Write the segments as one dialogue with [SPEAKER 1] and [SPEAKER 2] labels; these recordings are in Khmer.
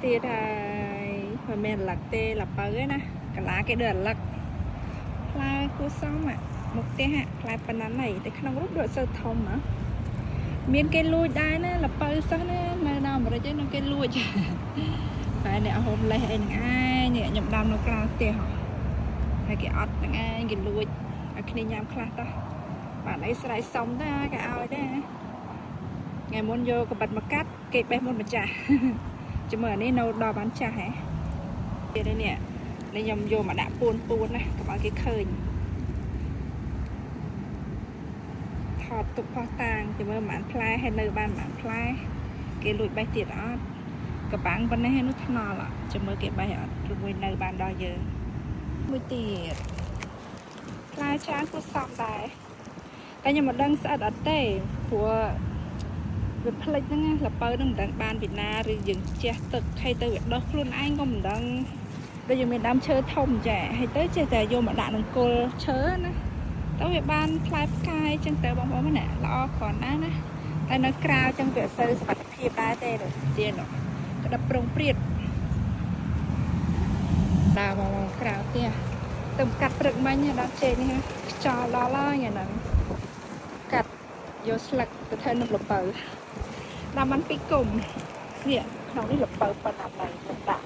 [SPEAKER 1] ទៀតហើយមិនមែនលឹកទេលពៅឯណាកាឡាគេដូចអាលឹកផ្លែគួសមមុខផ្ទះផ្លែប៉ុណ្ណាណីតែក្នុងរូបដូចសូវធំហ៎មានគេលួចដែរណាលពៅសោះណានៅដល់អាមេរិកឯនោះគេលួច ហើយអ្នកហូមលេសអីហ្នឹងឯងនេះខ្ញុំដាំនៅក្រៅផ្ទះហ៎ហើយគេអត់ហ្នឹងឯងគេលួចឲ្យគ្នាញ៉ាំខ្លះតោះបានអីស្រ័យសុំដែរគេឲ្យដែរថ្ងៃមុនយកកបិតមកកាត់គេបេះមុនម្ចាស់ ចាំមើលអានេះនៅដល់បានចាស់ហ៎ទៀតនេះនេះខ្ញុំយកមកដាក់ពួនពួនណាកុំឲ្យគេឃើញថតទុកផោះតាងចាំមើលប្រហែលផ្លែហើយនៅបានប្រហែលផ្លែគេលួចបេះទៀតអត់កបាំងប៉ុណ្ណេះនោះថ្នល់អត់ចាំមើលគេបេះអត់ឬមួយនៅបានដល់យើងមួយទៀតផ្លែច្រើនគួរសមដែរតែខ្ញុំមិនដឹងស្អិតអត់ទេព្រោះ វាផ្លិចហ្នឹងណាលពៅហ្នឹងមិនដឹងបានពីណាឬយើងជះទឹកហើយទៅវាដោះខ្លួនឯងក៏មិនដឹងដូចយើងមានដើមឈើធំចាហើយទៅចេះតែយកមកដាក់នឹងគល់ឈើណាទៅវាបានផ្លែផ្កាយចឹងទៅបងប្អូនណាល្អគ្រាន់ណាស់ណាតែនៅក្រៅចឹងវាអត់សូវសុវត្ថិភាពដែរទេដូចទៀតនោះក្តាប់ប្រុងព្រាតដើរមកក្រៅផ្ទះទៅកាត់ព្រឹកមិញដល់ចេកនេះខ្យល់ដល់ហើយថ្ងៃហ្នឹងកាត់យកស្លឹកទៅធ្វើនំល្ពៅ ដាំបានពីរគុំនេះក្នុងនេះលពៅប៉ុណ្ណាណៃខ្ញុំដាក់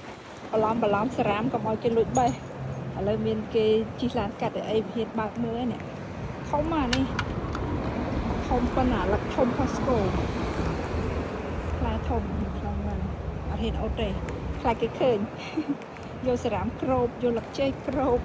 [SPEAKER 1] បន្លំបន្លំសារ៉ាមកុំឲ្យគេលួចបេះឥឡូវមានគេជិះឡានកាត់អីវិធានបើកមើលនេះធំអានេះធំប៉ុណ្ណាលឹកធំផុសស្គោផ្លែធំក្នុងហ្នឹងអត់ហ៊ានអត់ទេខ្លាចគេឃើញ យកសារ៉ាមក្របយកលឹកចេកក្រប